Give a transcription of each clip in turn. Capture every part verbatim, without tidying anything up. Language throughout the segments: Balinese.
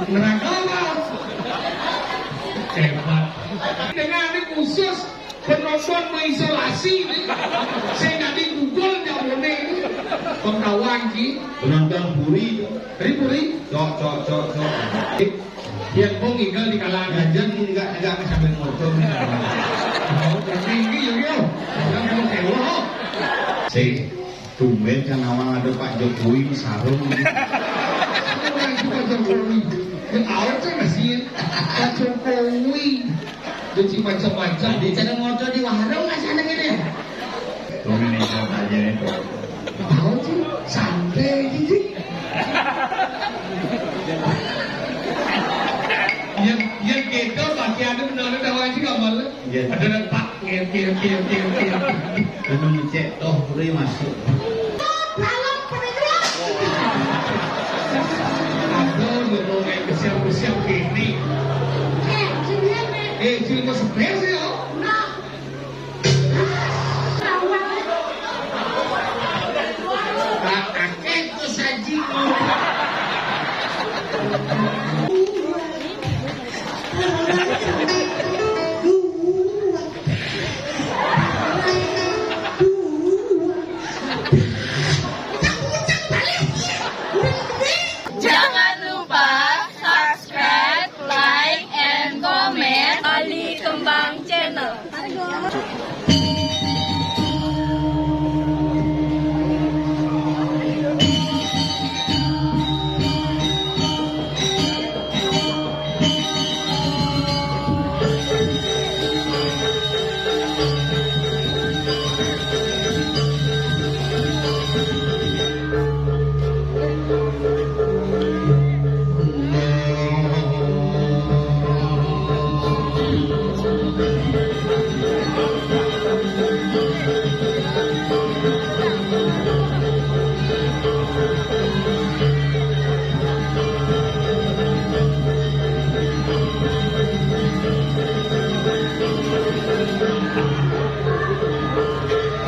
Neraka apa? Hebat. Dengan ini khusus penonton mengisolasi ini. Saya tadi Google jawabannya ini. Pengkawan ki. Penonton puri. Dari puri. Cok, cok, cok, cok. Yang pun tinggal di kalangan. Ngajen enggak, enggak sampai ngocok. Oh, tinggi, yo, yo. Yang mau sewa. Si, tumben kan awang ada Pak Jokowi sarung. Orang itu Pak Jokowi. Yang awet kan masih Pak Jokowi. Jadi macam-macam. Di sana motor di warung, Mas, anak ini. Tuh, ini aja itu. Tahu sih, santai gitu. Yang, yang gitu, pasti ada benar-benar tahu aja, nggak malu. Iya. Ada, ada, Pak. Oke, oke, oke, oke, oke. Anu ngecek toh, udah masuk. Balon perjuangan. Aduh, lu mau main kesiap-kesiap gini. Eh, sini, nih. Eh, sini mau sebelah sih, oh. Nah. Pak, akeh ku saji. Jangan lupa subscribe, like, and comment Bali Kembang Channel.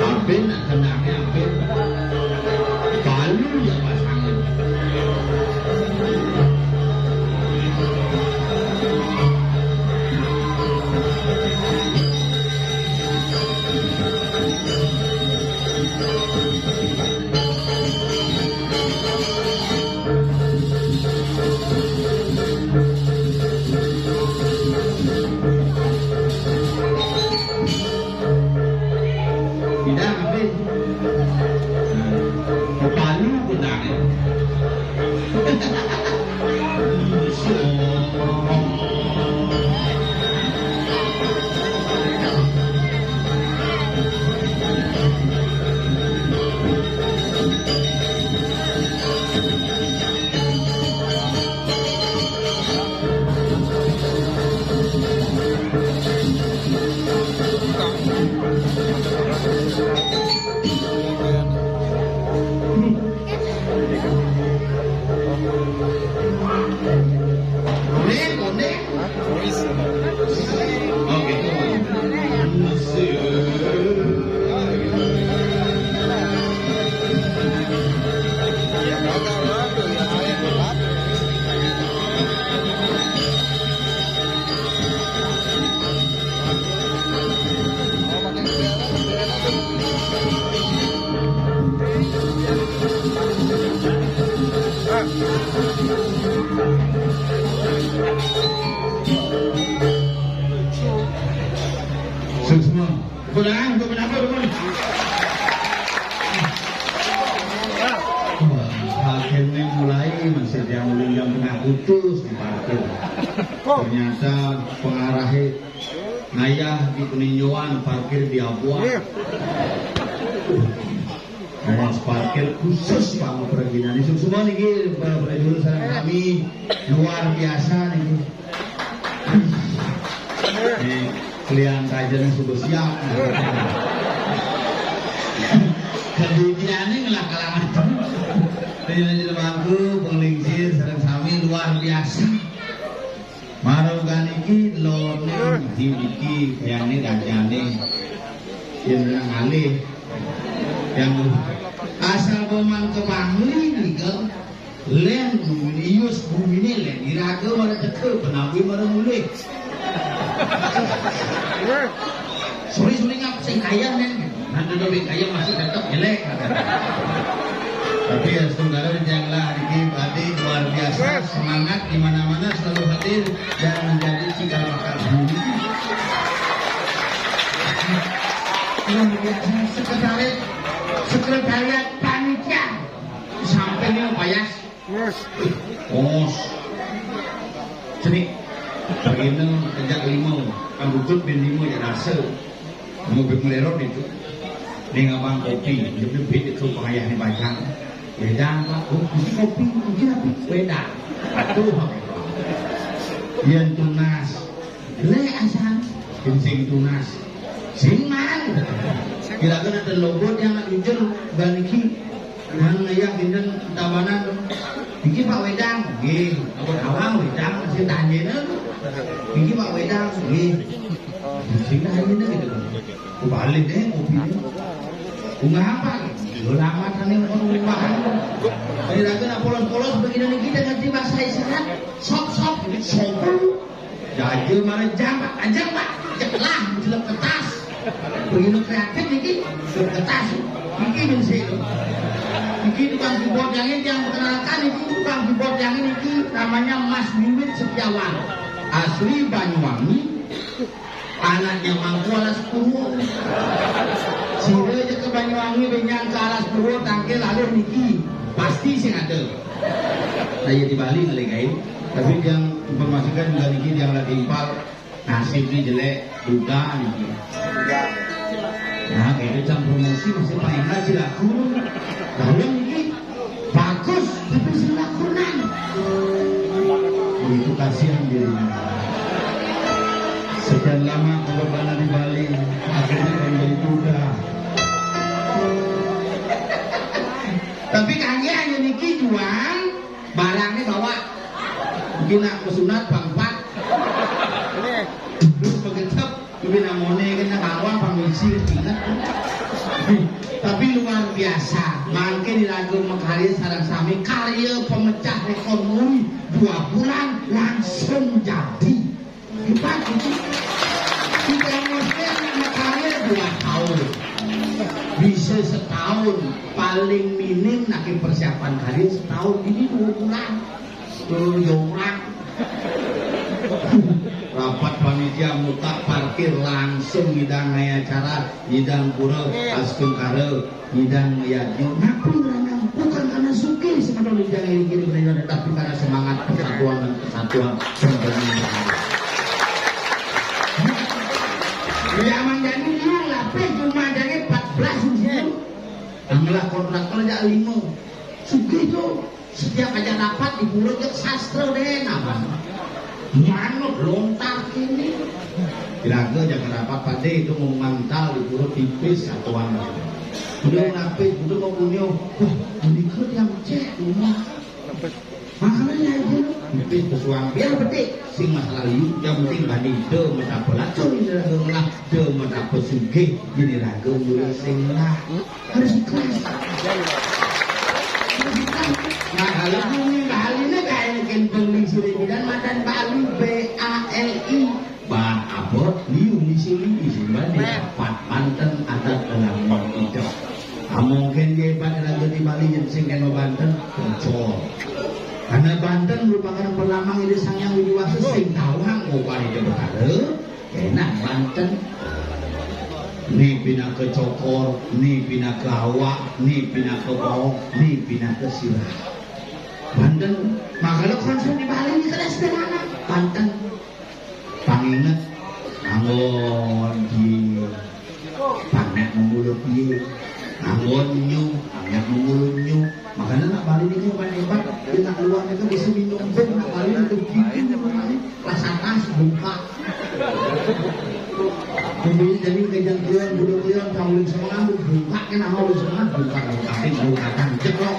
Aben nak kenalnya Aben. Balu ya pasangan. Tidak, habis. Kepalu benang. Suksma. Tepuk tangan untuk penonton, teman. Wah, akhirnya mulai masih dia mulai jam tengah putus di parkir. Ternyata pengarahnya ngayah di peninjauan, parkir di Abuah. Iya. Awas parkir khusus pang perginan. Isuk semua niki para prajurit sareng sami luar biasa niki. Nih, kalian aja nih sudah siap. Kedudiannya ngelak kalangan. Ini aja mangku, penglingsir, sareng sami luar biasa. Marogan iki lone, iki, yane kancane. Yen nang alih. Yang asal boman ke Bangli nika. Lén, ius bumine lén, iraga mara teka, penawi mara mulih. Sorry, sorry, ngap sing kaya, Nén. Nanti lebih kaya masih tetap jelek. Tapi ya, saudara, janganlah, ini berarti luar biasa, semangat di mana-mana selalu hadir dan menjadi cikal bakal bumi. Luar biasa, sekretaris, sekretariat panitia. Sampai ini payas. Os. Sini. Begini, kejak lima. Kan butut bin lima ya rasa. Mau bin melerot itu. Ning abang kopi, dia bin itu pengayah ni bajang. Wedang, Pak. Oh, ini kopi, ini apa? Wedang. Aduh. Yang tunas. Lé asal. Sing tunas. Sing man. Kira-kira ten lobot yang nak jujur baniki. Nang ayah dinten tabanan. Iki Pak Wedang. Nggih. Apa awang Wedang sing tanyene. Iki Pak Wedang. Nggih. Sing tanyene gitu. Balik deh kopinya. Bunga apa? Lo lama tane ngono rumah. Kira-kira nak polos-polos begini kita ngerti bahasa isyarat. Sok-sok, sok. Jajal mara jambak, ajang, Pak. Cek lah, jelek kertas. Begini kreatif niki, jelek kertas. Niki bin sik. Niki tukang keyboard yang ini yang perkenalkan, niki tukang keyboard yang ini, niki namanya Mas Wiwit Setiawan. Asli Banyuwangi, anaknya Mangku Alas Purwo. Sira aja ke Banyuwangi, benyang ke Alas Purwo, tangkil lalu niki. Pasti sing ada. Saya di Bali ngalih kain. Tapi yang informasikan juga niki yang lagi impal, nasib ini jelek, duda niki. Nah, kayak jam promosi masih paling aja laku. Lalu niki bagus, tapi sing laku nang. Itu kasihan dirinya. Sekian lama kalau pernah di Bali, akhirnya menjadi duda. Tapi kalian yang niki juang, barangnya bawa. Mungkin nak pesunat bangpat. Terus begetep, mungkin amone kena bawa pamisi ingat. Tapi luar biasa. Mangke di lagu mengkarya sarang sami karya pemecah rekor muri dua bulan langsung jadi. Hebat gitu. Tidak mesti nak mengkarya dua tahun. Bisa setahun. Paling minim nak persiapan karya setahun. Ini dua bulan. Tuh, jongrak. Rapat panitia muka parkir langsung ngidang acara, ngidang pura, astungkara, ngidang yadnya. Napi ngeranang? Bukan karena sugih, sebenarnya ngidang ini gini, gini, tapi karena semangat persatuan dan kesatuan sebenarnya. Ya, manjani liu lapis cuma jadi empat belas di situ. Anglah kontraktor aja lima. Sugih tuh. Setiap aja rapat di pura, cek sastra deh, apa? Manut lontar kini. Kira-kira jangan rapat pade itu mau mantal di pura tipis satuan. Udah napis, udah mau punya. Wah, menikah yang cek rumah. Makanya itu. Tipis pesuang. Biar betik. Sing masalah liu, yang penting bani de menapa lacur ini raga ngelah, de menapa sugih, ini raga mulai sing ngelah. Harus ikhlas. Harus ikhlas. Nah, kalau bumi Bali ini kayak mungkin beli sini dan madan Bali, B A L I. Ba apa? Liu di sini, di sini, di tempat Banten ada dalam itu. Ah, mungkin dia hebat raga di Bali yang sing kena Banten, bocor. Karena Banten merupakan perlamang ini Sang Yang Widi Wasa sing tawang, oh, Bali dia berkata, enak Banten. Ni pinaka cokor, ni pinaka awak, ni pinaka baong, ni pinaka sirah. Banten, makanya konsep di Bali ini kena sederhana. Banten, panginget, anggon di panek mengulu piye, anggon nyu, panek mengulu nyu. Makanya nak Bali ini hebat-hebat, dia nak luar itu bisa minum pun, nak Bali itu gigi, pas atas buka. Bumi jadi kejang kelion, budak kelion, tauling semangat, buka kena mau semangat, buka, buka, buka, buka, jeblok.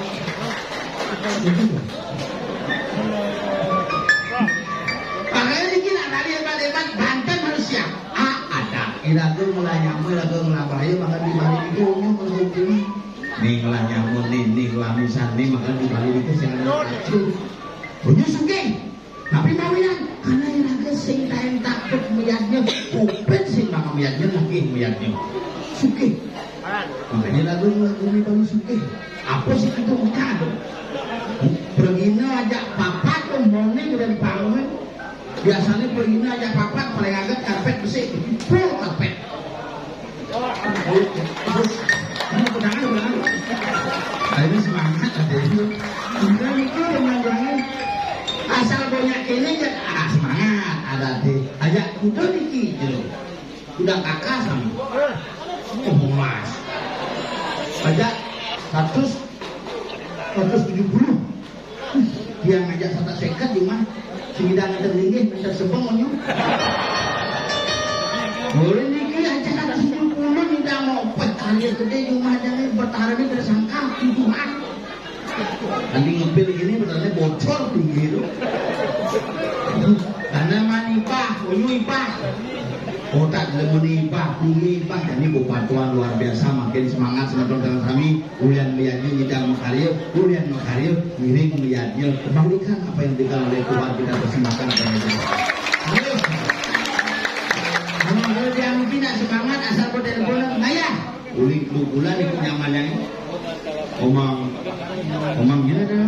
Makanya ini nak Bali hebat-hebat, Banten harus siap. Ah, ada. Iraga mulai nyamai, iraga mulai bahaya, maka di Bali itu umum menghukumi. Ning lah nyamun nih, ning lah misan nih, maka di Bali itu sing ada lucu. Punya sugih. Tapi mawian, karena yang ada sing lain takut melihatnya, kupit sing bakal melihatnya, lagi melihatnya. Sugih. Makanya lagu, lagu ini baru sugih. Apa sih itu makanya? Pergina aja papat tuh, moning udah dibangun. Biasanya pergina aja papat, paling agak karpet besi, full karpet. Terus, ini pegangan, pegangan. Nah, ini semangat ada itu. Udah itu pemandangan. Asal banyak ini ya, ah, semangat ada deh. Aja udah niki gitu. Udah kakak sama. Oh, emas. Aja seratus, seratus tujuh puluh. Dia ngajak satu seket cuma sing ida nganter linggih, nganter sebeng onyo. Boleh niki aja ada tujuh puluh, ida mau petani gede cuma jangan petani tersangka tuduhan. Nanti ngepil gini, petani bocor tinggi itu. Karena manipah, onyo ipah. Otak lemon ipah, bumi ipah. Jadi bupatuan luar biasa, makin semangat, semangat dengan kami. Ulian melihatnya nyidang makarya, ulian makarya ngiring melihatnya kembalikan apa yang diberikan oleh Tuhan kita persembahkan kepada Tuhan. Terus, kalau dia mungkin nak semangat asal berteleponan, ayah, uling dua bulan itu nyaman yang omang, omangnya ada,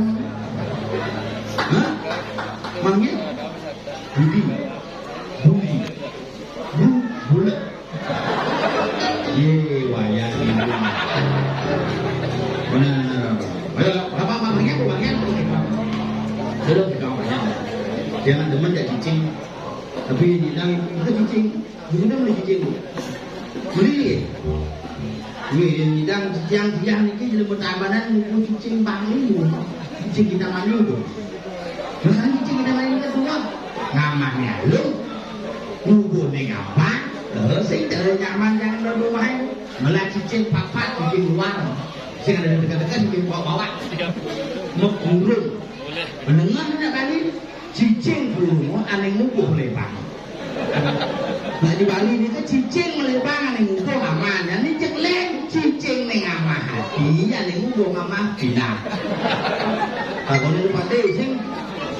hah? Omangnya? Budi, Budi, Bu, bulat. Ye, wayah ini. Benar, benar, benar. Ayo, apa, apa, bagian, bagian. Sudah, pegang banyak. Jangan demen ya cicing. Tapi nyidang, itu cicing. Nyidang beli cicing. Beli. Wih, yang nyidang tiang-tiang ini jadi bertabanan, ngumpul cicing Bali. Cicing kita malu tuh. Terus kan cicing kita malu itu tuh. Ngamahnya lu. Ngubuhne gampang, lho, sing cara nyaman jangan ada rumah. Malah cicing papat, cicing luar. Sing ada dekat-dekat, cicing bawa-bawa. Mengurung. Menengah nak kali, cicing kurung, ane ngubuh lebang. Nah, di Bali ini ke cicing melebang, ane ngubuh aman. Ini cek leng, cicing ning amah hati, ane ngubuh amah pindah. Kalau ini pate, sing,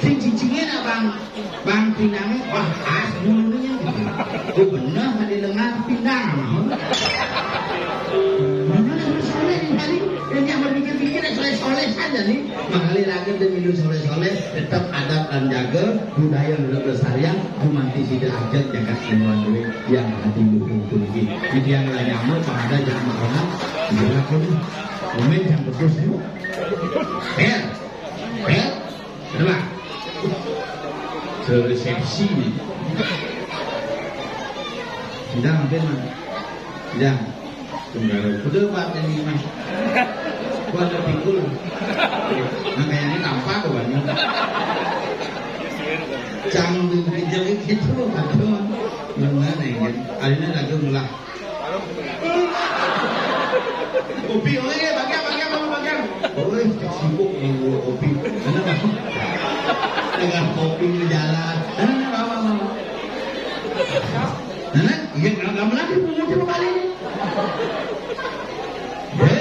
sing cicingnya nak bang, Bang pinangnya, wah, khas bulunya gitu. Oh, bener, nggak didengar, pindah, mah. Mana yang soleh nih tadi? Yang jangan berpikir-pikir, yang soleh-soleh saja nih. Makanya lagi demi lu soleh-soleh, tetap adat dan jaga budaya yang udah pelestarian, gumanti sida ajak jagat semua duit yang hati luhur tinggi. Jadi yang lah nyamuk, kalau ada jangan makan, gila pun. Komen yang bagus, yuk. Eh, eh, Coba. Seresepsi. Sidang hampir mah. Sidang. Tunggal. Kudu buat ini mah. Kuat terpikul. Nah, kayaknya tampak tuh banyak. Cang di pinggir gitu, aduh. Benar ya. Akhirnya lagi mulai Kopi, oke, bagian, bagian, bagian, bagian. Oke, sibuk nunggu kopi. Mana, Bang? Tengah kopi di jalan. Mana, mana, bawa, bawa. Mana? Iya, kalau kamu lagi, pungut coba balik. Hei.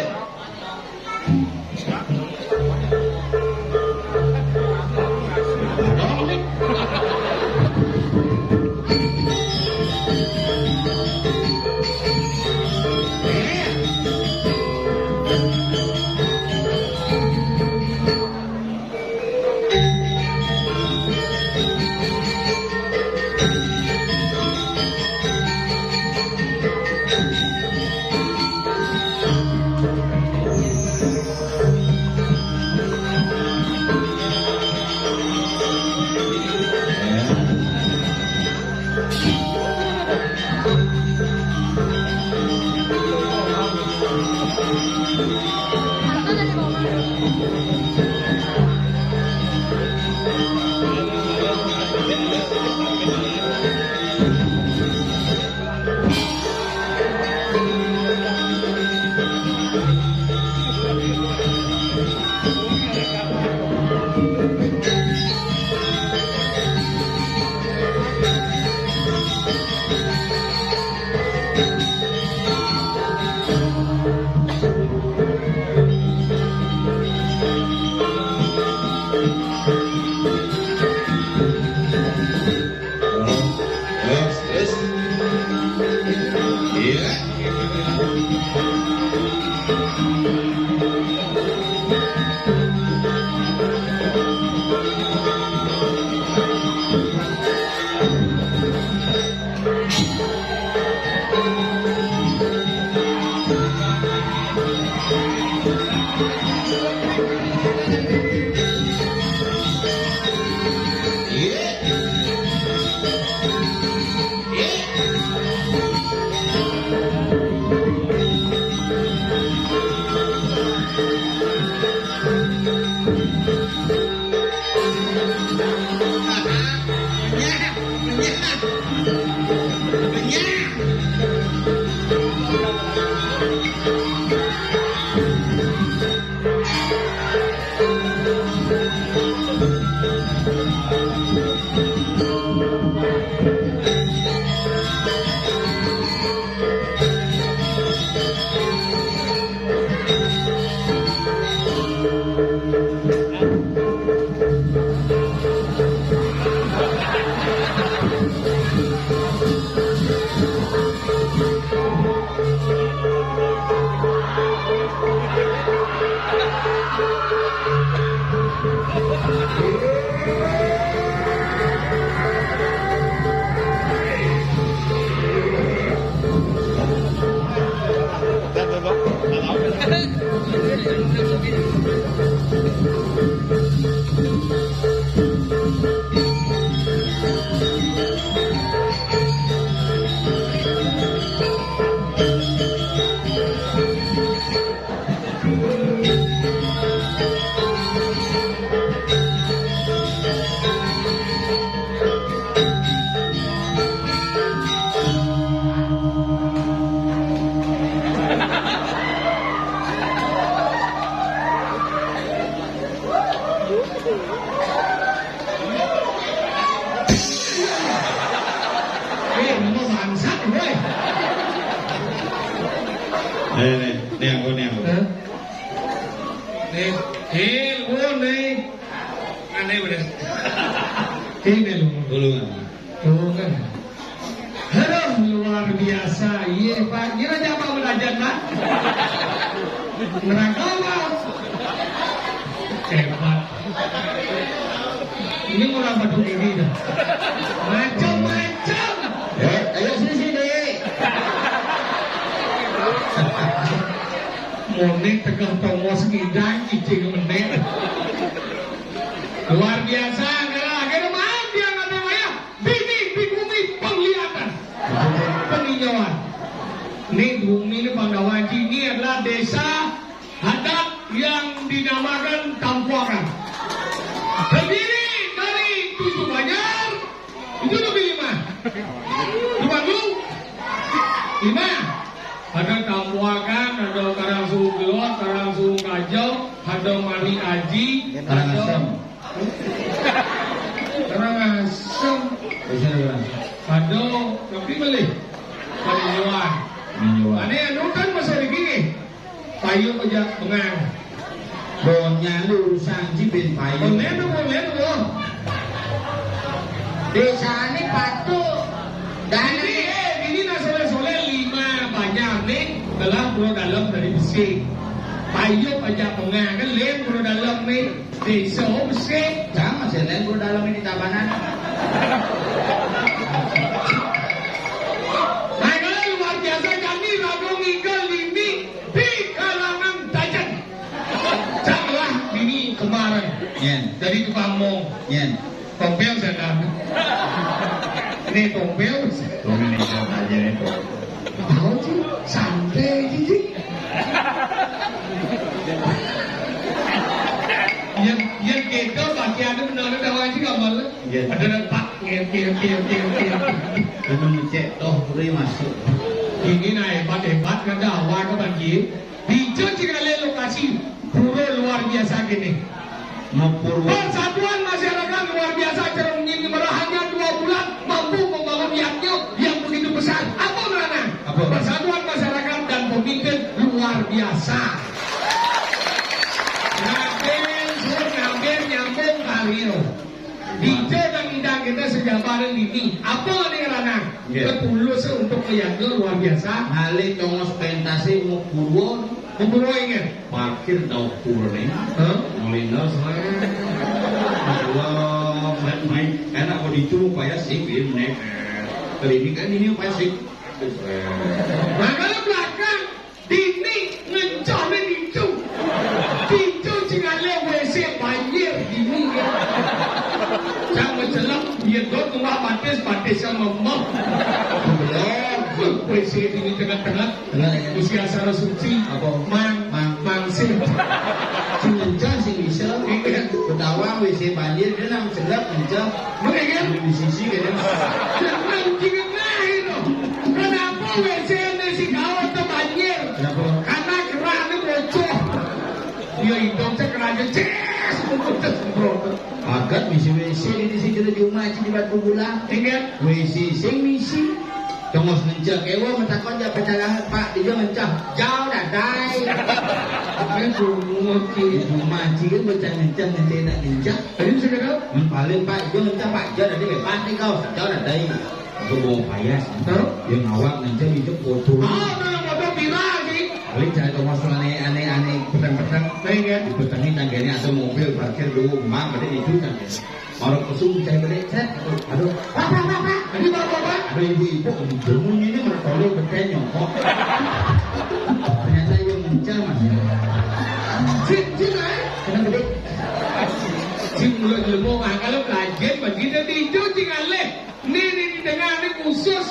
Eh, ini mah bangsat, woi. Nih, nih, nih, aku, nih, aku. Hah? Nih, hil, woi, nih. Aneh bener. Ini lu. Dulu kan. Tuh kan. Aduh, luar biasa. Iya, Pak. Kira siapa belajar, Pak? Neraka, Pak. Hebat. Ini mau apa tuh ini dah? Macam-macam. Eh, ayo sini, sini. Monik tegah tongos ngidang, cicing menek. Luar biasa, kalau akhirnya maaf dia nggak ada wayah. Bini di bumi penglihatan, peninjauan. Ini bumi ini Pandawa Haji, ini adalah desa adat yang dinamakan Tampuakan. Terdiri dari tujuh banjar, itu lebih lima. Lima dulu. Lima. Ada Tampuakan, ada Karangsuwung Gelot, Karangsuwung Kajau, ada Mari Aji, ada Karangasem. Karangasem. Bisa, Bang. Aduh, tapi beli. Paniuan. Paniuan. Ane anu kan masih ada gini. Payung aja bengang. Bonya lu urusan jibin payung. Boleh tuh, boleh tuh. Desa ini patuh. Dan ini, eh, ini nah soleh-soleh lima banjar nih, telah Pura Dalem dari besi. Payung aja bengang, kan lem Pura Dalem nih. Desa besik. Jangan sih, lain gua dalam ini tabanan. Nah, kalau luar biasa, kami Rabu Ngigal ini di kalangan Tajen. Janganlah ini kemarin. Yen. Dari tukang mong. Yen. Tompel saya dah. Ini tompel. Ini aja itu. Tahu sih, santai aja sih. Yang, yang kita pakai ada benar ada wajib amal. Iya. Ada nampak, ngel, ngel, ngel, ngel, ngel. Anu ngecek toh, boleh masuk. Ini nah hebat-hebat, kan ada awak ke bagi. Di Jogja ada lokasi pura luar biasa gini. Mau pura. Persatuan masyarakat luar biasa, cermin merah hanya dua bulan mampu membangun yaknya yang begitu besar. Apa merana? Apa? Persatuan masyarakat dan pemimpin luar biasa. Ngambil, sur, ngambil, nyambung, karir. Dijo dan idang kita sejabaran ini. Apa nih ranah? Iya. Ketulus untuk menjaga luar biasa. Ngalih tongos pentas e mau pura. Mau pura ingat. Parkir tau pura nih. Hah? Melindas lah. Wah, main, main. Enak kok dicu, payah sih, ini. Kali ini kan ini payah sih. Nah, kalau belakang, dini ngencah nih dicu. Dicu cingale W C banjir dini ya. Jangan celak, dia dot rumah batis, batis sama mah. Belum. W C dini tengah-tengah. Bener, ya? Usia sarah suci. Apa? Mang, Mang. Mang sih. Sing ngencah sing bisa. Iya. Ketawa W C banjir, dia nang celak ngencah. Bener, kan? Di sisi, kan? Jangan dikena itu. Kenapa W C ini si kau tuh banjir? Kenapa? Karena kerannya bocor. Dia hitung cek kerannya, ces, semprot. Agak misi W C di sini, kita di rumah aja di Batu Bulan. Ingat. W C sing misi. Tongos ngencah, kewa metakon ja pecalang, Pak, dia ngencah. Jauh dah, dai. Kan semua ki. Rumah aja kan bocah ngencah, ngencah nak ngencah. Tadi bisa kata? Hmm, paling, Pak, dia ngencah, Pak, jauh dah, dia, Pak, ni kau, jauh dah, dai. Aku bawa payas. Tahu? Yang awak ngencah itu foto. Oh, dalam foto viral sih. Paling cari tongos aneh-aneh, aneh petang-petang. Baik, ya. Dipetangin tangganya atau mobil parkir dulu, rumah, pada itu kan. Orang kesung cai balik, cek. Aduh, Pak, Pak, Pak, Pak. Ini Pak, Pak, Pak. Ada ibu-ibu, jemuni ini mertolol betul nyokok. Ternyata yang mencel, Mas. Cik, cik, eh. Kenapa, Dik? Cik, mulut jelebong, ah, kalau belajar, bagi dia tidur, cik, aleh. Ini, ini, di tengah, ini khusus.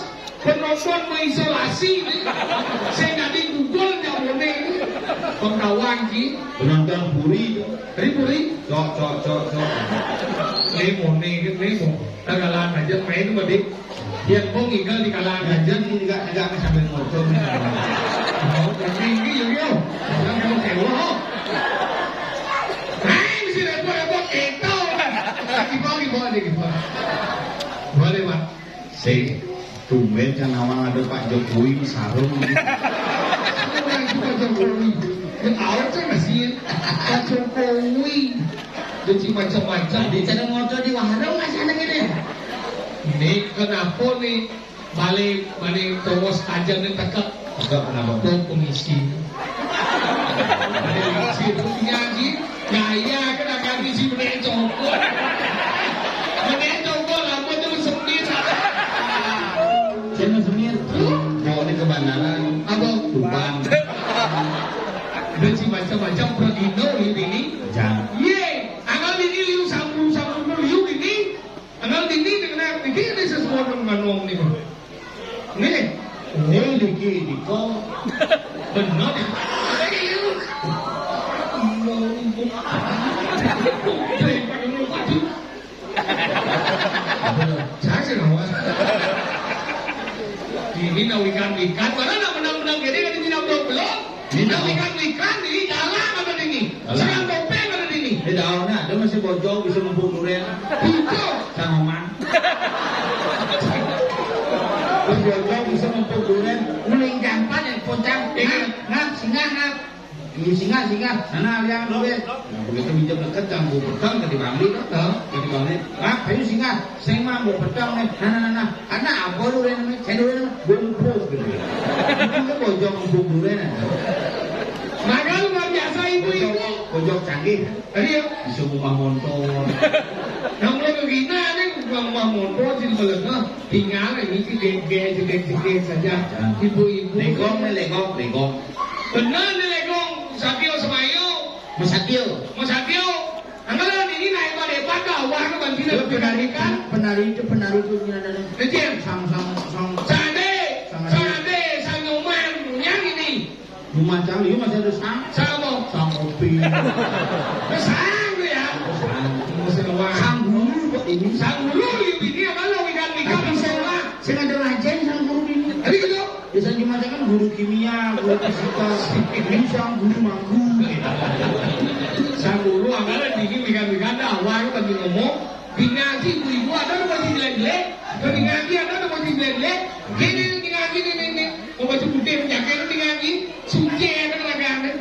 Penonton mengisolasi ni. Saya jadi Google yang monek ni. Pengkawan ki. Penonton puri tu. Tadi puri. Cok, cok, cok, cok. Ni monek ke ni mo. Dah kalah aja main tu tadi. Dia pun tinggal di kalah aja. Dia ni juga, juga sambil ngocok ni. Oh, tapi ini yo yo. Yang mau sewa. Hai, mesti repot-repot kita. Boleh, Pak. Sing, tumben can nawang ada Pak Jokowi sarung gitu. Apa lagi Pak Jokowi? Ya, tahu kan masih Pak Jokowi. Jadi macam-macam. Di cara ngoco di warung masih ada gitu ya? Ini kenapa nih? Balik, balik, terus aja nih tekek. Enggak kenapa? Tuh pengisi. Ada isi, terus nyanyi. Gaya kan akan isi bener cokot. Bener cokot, rambut tuh sempit. Siapa semir? Mau ini kebandaran. Apa? Tuban. Udah sih macam-macam pergi no ini. Jangan. Ye, anggal ini liu sampul sampul liu ini. Anggal ini dengan ini sesuatu dengan wong nih. Nih. Nih diki diko. Benar. Saya sih nawa. Ini nawikan-wikan, mana nak menang-menang gini kan ini belum belum. Ini nawikan-wikan, ini dalam apa ini? Dalam. Siang topeng ada di ini. Ini daunnya ada masih bojong bisa mempuk durian. Bojong. Sang Oman. Terus bojong bisa mempuk durian. Muling jampat yang pocang. Ini. Nah, nah, singgah, nah. Ini singgah, singgah. Sana lihat dulu ya. Nah, begitu minjem deket, campur petang, ke dibangli, kan? Ke dibangli. Ah, ayo singgah. Saya mah mau petang nih. Nah, nah, nah, nah. Karena apa lu yang namanya? Saya dulu namanya. Bungkus gitu. Itu kan bojong empuk durian ada. Maka luar biasa ibu-ibu. Bojong, bojong canggih. Ayo. Bisa rumah montor. Yang mulai begini nih, rumah montor sih belum. Tinggal ini sih gede, gede, gede saja. Ibu-ibu. Legong nih, legong, legong. Benar nih legong. Satio Semayo. Mas Satio. Mas Satio. Anggalan ini naik pada pada warna bantina penari kan? Penari itu, penari itu ini ada nih. Kecil. Sang, sang, sang. Sade, Sang Sade, Sang Nyoman, yang ini. Rumah Cang, iya masih ada sang. Sang apa? Sang kopi. Sang ya. Sang. Masih ada wang. Sang guru kok ini. Sang guru, ini apa lo ikan ikan. Tapi saya, saya ada ngajen sang guru ini. Tadi gitu. Biasanya dimacakan guru kimia, guru fisika, ini sang guru manggu. Sang guru anggaran dingin bikan-bikan dah, wah, itu bagi ngomong, di ngaji ibu-ibu ada nu baju jelek-jelek, di ngaji ada nu baju jelek-jelek, ini di ngaji ini, ini, ini, mau baju putih, jaket di ngaji, suci ada lagi.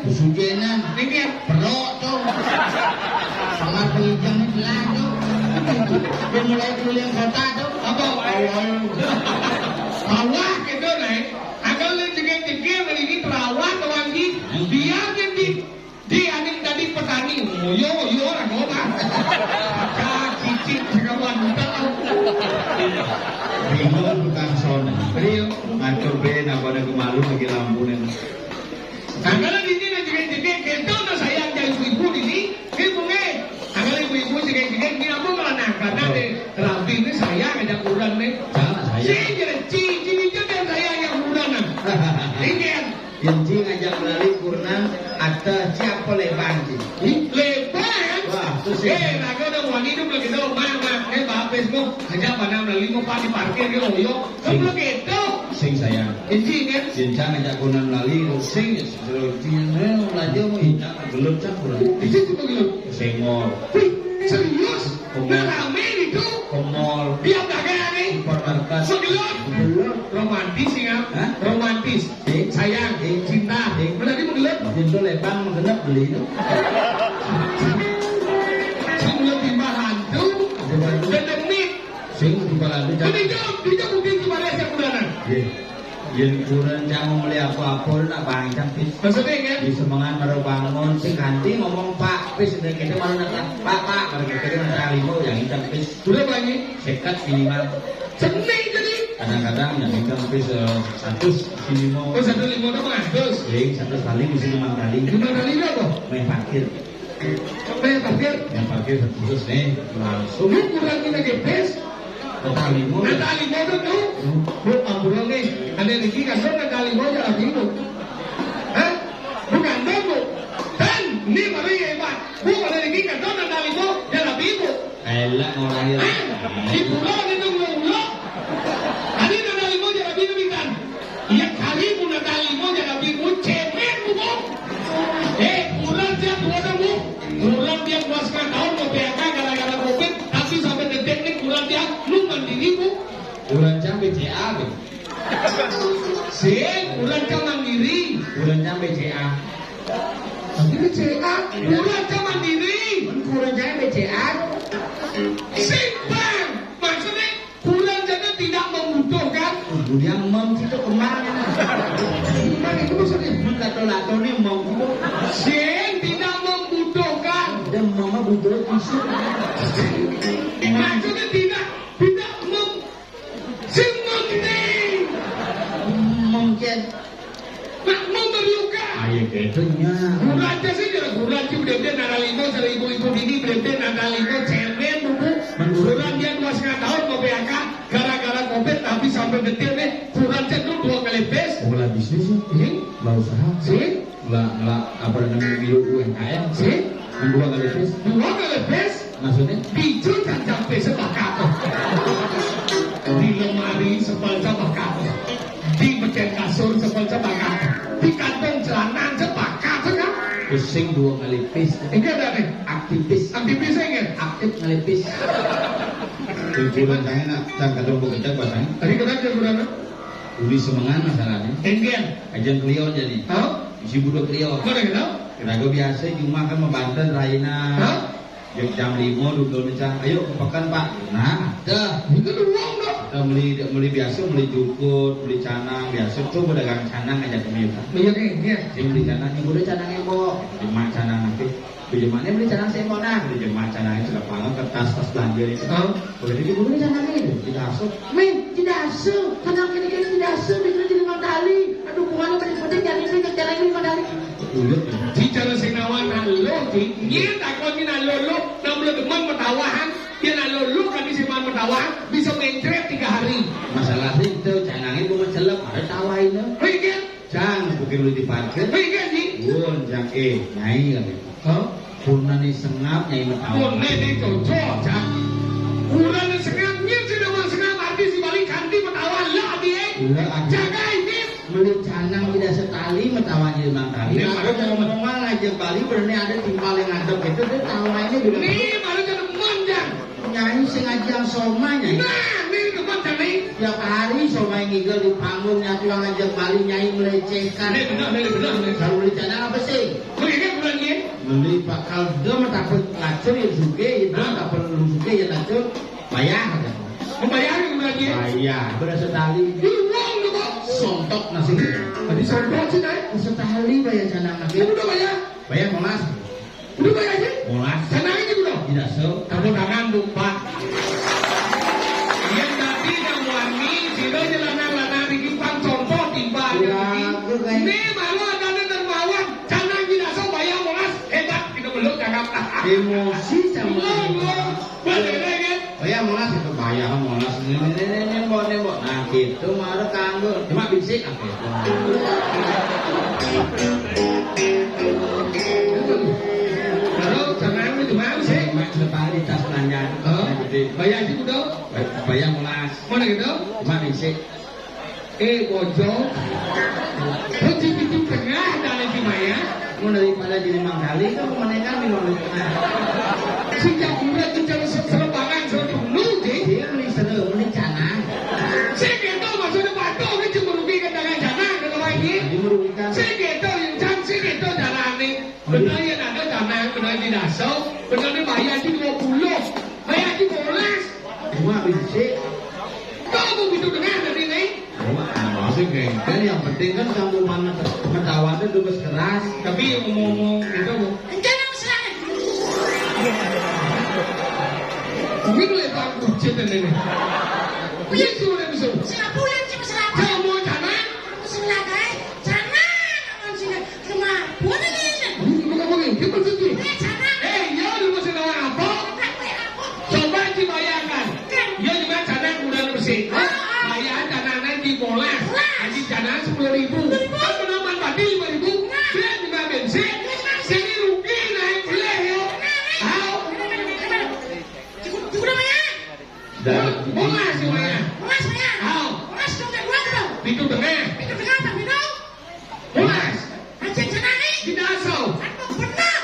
Suci nah. Ini ya. Perok tuh. Sama penginjam ini lah tuh. Dia mulai keliling kota tuh. Apa? Awal. Awal gitu, naik. Anggal lu jegel-jegel, ini perawat, kawan, di. Biar dia di, di aning tadi petani. Oh, yo, yo, orang kota. Cak, cicit, sekawan, bukan. Bingung, bukan son. Real. Ngatur ben, apa ada kemalu lagi lampu nih. Nah, kalau di sini juga jadi gitu, nah, saya yang ibu-ibu ini, ibu nih. Anggal ibu-ibu sih kayak gini, ini aku malah nangkat, nah, deh. Rabi ini saya ngajak kurang nih. Jangan saya. Sih, jadi cici itu dan saya yang kurang, nah. Ini kan. Yang ci ngajak melalui kurang atau siapa leban ci? Ih, leban? Wah, terus ya. Eh, raga udah mau hidup lagi dong, mak, mak. Eh, bapak semua. Ngajak mana melalui mau pak di parkir gitu, yo. Kan belum gitu. Sing sayang. Ini kan. Yang ci ngajak kurang melalui, sing, terus ci, eh, belajar mau injak, gelut cak kurang. Itu tuh gelut. Sengor. Wih, serius? Komol. Nah, rame itu. Komol. Dia dagang nih. Supermarket. Segelut. Gelut. Romantis ya? Hah? Romantis. Sing. Sayang. Sing. Cinta. Sing. Mana dia menggelut? Pintu lebang menggenep beli itu. Sing lebih mahal tuh. Bukan. Dedenit. Sing di Palembang. Kan itu, itu mungkin di Malaysia, Bulanan. Iya. Yen kurang cang meli apa-apa nak bangcang pis. Maksudnya kan? Di semengan karo bangun sing ganti ngomong, "Pak, pis," nek kene malah nak, "Pak, Pak," karo kene nak limo yang incang pis. Sudah banyak. Seket minimal. Seneng jadi. Kadang-kadang yang incang pis, eh, seratus minimal. Oh, satu limo itu seratus. Iya, seratus kali bisa lima kali. Lima kali itu apa? Main parkir. Sampai parkir. Yang parkir satu khusus nih, langsung. Lu kurang kita gepes. Kota Limo. Kota Limo itu tuh. Hmm. Bu, ampun nih. Ada di sini kan, lu kota Limo aja lagi, Bu. Hah? Bukan, Bu. Dan, ini baru ya, Pak. Bu, ada di sini kan, lu kota Limo, ya lagi, Bu. Elak ngorangnya. Hah? Di pulau itu, Bu, pulau. Tadi kota Limo, ya lagi, Bu, kan. Iya kali mun ada limo jadi bingung cemen, Bu. Eh, kurang dia dua dah, Bu. Kurang dia puas nggak tahu mau P H K gara-gara covid, tapi sampai detik ini Kurencang B C A, bé. Sing, kurencang Mandiri. Kurencang B C A. Tapi B C A, kurencang Mandiri. Kurencang B C A. Sing, Bang. Maksudnya, kurencang tidak membutuhkan. Kemudian mem itu kemana? Kemana itu maksudnya? Mem lato-lato nih mem itu. Sing tidak membutuhkan. Dan mama butuh tisu. Maksudnya tidak, tidak mem Sing mungkin. Mungkin. Nak mau terluka. Ayo gitu nya. Guru aja sih, ya, guru aja udah dia nara lima, cara ibu-ibu ini, udah dia nara lima, cemen, bubu. Menurut dia dua setengah tahun mau P H K, gara-gara covid, tapi sampai detik nih, kurang cedul dua kali pes. Pola bisnis sih. Ini? Lah usaha. Sih? Lah, lah, apa namanya, milu U M K M. Sih? Dua kali pes. Dua kali pes. Maksudnya? Bijil kan sampai sepakat. Di lemari sepal sepakat. Di meja kasur sepal sepakat. Di kantong celana sepakat, kan? Pusing dua kali pis. Enggak ada nih. Aktivis. Aktivis enggak? Aktif ngalipis. Kuburan saya nak, cang kadang bekerja pasang. Tadi kena kuburan. Uli semengan masalahnya. Enggak. Ajang kelion jadi. Hah? Isi budak kelion. Mana kita? Kita biasa cuma kan membantu raina. Hah? Jam, jam lima duduk ni, Cang. Ayo ke pekan, Pak. Nah, dah. Itu doang dah. Kita beli, beli biasa, beli jukut, beli canang biasa. Tuh pedagang canang aja kami, Pak. Iya, nih, iya. Dia beli canang, yang udah canang embok. Cuma canang nanti. Beli mana beli canang sembok nah. Beli cuma canang itu sudah panggang kertas, tas belanja itu. Oh. Boleh dia beli canang itu. Tidak asuh. Min, tidak asuh. Canang kini-kini tidak asuh. Bikin jadi mandali. Aduh, bukannya penting-penting, jadi ini, jadi ini mandali. Uyut. Di cara sing nawa nak lo, di. Nyé takon nyé nak lo, lo, nak lo demen metawahan, dia nak lo, lo kan di siman metawahan, bisa mencret tiga hari. Masalah itu, canangnya gua mencelep, ada tawain lo. Ringgit. Cang, bukan lu diparkir. Ringgit, Ji. Won, Cang, eh, nyai lagi. Hah? Purna nih sengap, nyai metawa. Purna nih cocok, Cang. Purna nih sengap, nyé sih nama sengap, artis di balik kanti metawa, lah, abi, eh. Lah, abi. Jaga ini. Meli canang tidak setali, metawa aja mang tali. Ini baru mau ngomong aja Bali, berani ada timpal yang ngadep itu, dia tawa ini juga. Ini baru jadi manjang. Nyai sengaja yang soma, nyai. Nah, ini tempat kami. Tiap hari soma yang ngigel di panggung, nyatu yang ngajak Bali, nyai melecehkan. Ini benar, ini benar, ini. Kalau meli canang apa sih? Kok ini bulan ini? Meli bakal dem, takut ngacur, ya suge, ya dem, takut lu suge, ya ngacur. Bayar, ya. Membayar yang berarti? Bayar, berasa tali. Ini uang tuh, Bos. Sontok nasi. Tadi sontok sih, Nay. Setali bayar canang nasi. Kamu udah bayar? Bayar molas. Udah bayar sih? Molas. Canang ini udah? Tidak, so. Tepuk tangan, tuh, Pak. Yang tadi yang wani, sira lanang-lanang iki pang contoh timbang. Ya, ini. Aku kayak. Ini malu ada dermawan. Canang tidak, so, bayar molas. Hebat, kita belum cakap. Emosi sama. Belum, belum. Bayar molas itu, bayar molas. Ini, ini, ini, ini, mbok, ini, mbok. Nah, gitu, marah kanggo. Cuma bisik, ah, gitu. Baru, jangan itu, mau sih. Cuma sebentar di tas belanja. Oh, bayar sih, udah. Bay-, bayar molas. Mana gitu? Cuma bisik. Eh, bojong. Kunci pintu tengah dari si Maya. Mau daripada jadi mangkali, kan pemenangan di Mangkali Tengah. Sejak udah tuh jangan se-, selebangan, selebangan dulu, Ji. Dia beli seru, beli canang. Saya gitu, maksudnya patuh, ini cuma merugikan dagang canang, kata lagi. Jadi merugikan. Saya gitu, yang can, saya gitu, jalan nih. Benar ya, ada canang, benar di daso, benar di bayar di dua puluh, bayar di molas. Cuma bisik. Kau mau gitu dengar dari ini? Wah, maksud gengkel, yang penting kan kamu mana ter-, pengetahuan itu terus keras. Tapi ngomong-ngomong itu, Bu. Enggak, Bang, silakan. Tapi lu yang bucin dan ini. Iya, sudah bisa. Siapa yang cuma silakan? Kamu mau canang? Aku silakan. Canang, aku silakan. Cuma, buat ini. Bukan, bukan, bukan. Dia maksudnya. Eh, canang. Eh, ya, lu masih nawa apa? Canang, gue apa? Coba dibayangkan. Kan. Ya, juga canang udah bersih. Ah, ah. Bayar canang naik di molas. Molas. Haji canang sepuluh ribu. Sepuluh ribu. Kan penaman tadi lima ribu. Nah. Dia juga bensin. Nah. Sini rugi naik boleh, yo. Nah, nah. Tahu? Cukup, cukup namanya. Dah. Molas, Maya. Molas, Maya. Tahu? Molas, dong, dua, dong. Pintu tengah. Pintu tengah, apa, pintu? Mas, aceng senang nih. Tidak asal. Aduh, benar.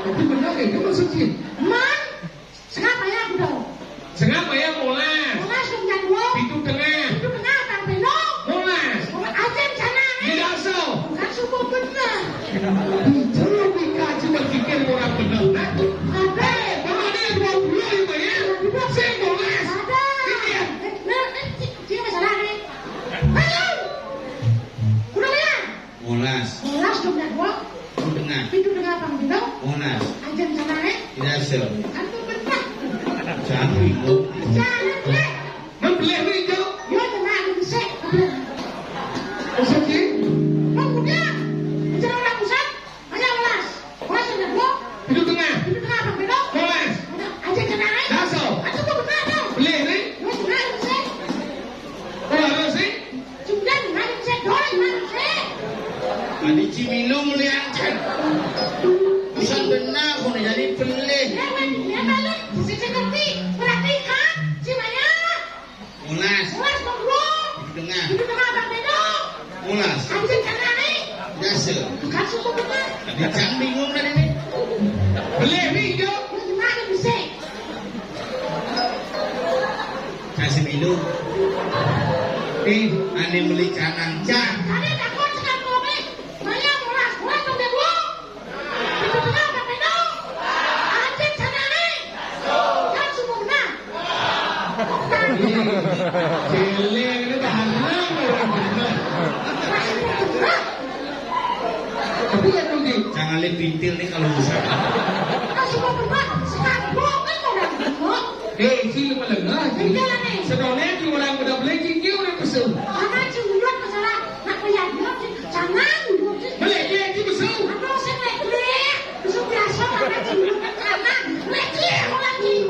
Tapi benar ya, dia maksudnya. Man, kenapa ya, udah? Aku pernah. Jangan ribut. Jangan, Lek. Membelih ni, Cok. Ya, kena aku besek. Besek, Cik? Bang, udah. Bicara orang pusat. Ayo, Mas. Mas, ada dua. Pintu tengah. Pintu tengah, Bang Pedok. Mas. Ada aja kena, eh. Daso. Aku tuh benar, Bang. Belih ni. Ya, kena aku besek. Oh, harus ni. Sudah, kena aku besek. Doi, kena aku besek. Tadi Cimilu mulai ancen. Pusat benar, kau ni jadi belih. Ya, Bang. Ya, balik. Sisi seperti. Perhatikan. Cimaya. Mulas. Mulas, Bang Bro. Di tengah. Di tengah, Bang Pedok. Mulas. Aku sing kena ni. Biasa. Bukan suku benar. Tadi Cang bingung tadi ni. Belih ni, Cok. Lu gimana, Buse? Kasih minum. Eh, ane beli canang, Cang. Tadi takut sekarang, Bang. Maya, mulas, mulas, Bang Pedok. Itu benar, Bang Pedok. Anjing sana ni. Kan semua benar. Cele ini dah haram, orang benar. Masih mau benar. Tapi ya, Bang Ji. Jangan lihat pintil ni kalau bisa. Kan semua benar. Sekarang gua kan mau dah benar. Eh, sila melengah. Pintil ni. Sedone di orang udah beli cincin orang besar. Anak ciuman masalah. Nak payah dulu, Cik. Jangan dulu, Cik. Balik dia, Cik, besar. Aduh, saya naik dulu, ya. Besar biasa, anak ciuman kanan. Naik dia, orang, Cik.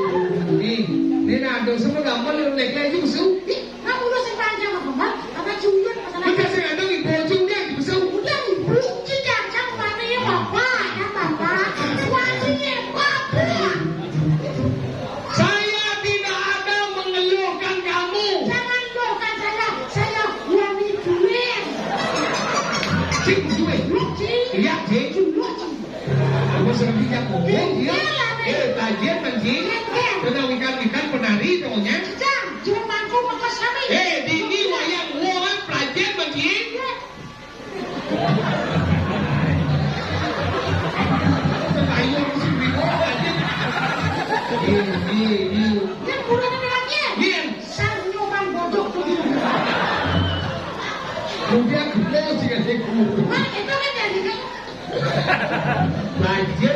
Ni, ni nak ada semua gambar yang naik dia, Cik, besar. Ih, nak urus yang panjang apa, Bang? Anak ciuman masalah. Bekas yang ada di bocong dia, Cik, besar. Udah, Ibu, Cik, jangan mana ya, Bapak, ya, Bapak. Suaminya, Bapak. Saya tidak ada mengeluhkan kamu. Jangan luhkan saya. Saya wani duit. Cing duit. Lu, Cing. Iya, Cing. Lu, Cing. Kamu sudah bijak ngomong, dia. Iya lah, Nek. Eh, kajian, Bang Cing. Iya, iya. Kena wikan-wikan penari, dongnya. Cang, cuma mangkuk bekas kami. Eh, dini wayang wong, pelajar, Bang Cing. Iya. Ini, ini, ini. Ini bulan apa lagi? Iya. Sarnyoman bodok tuh. Kemudian gede sih, kasih. Mana itu kan jadi kan? Banjir.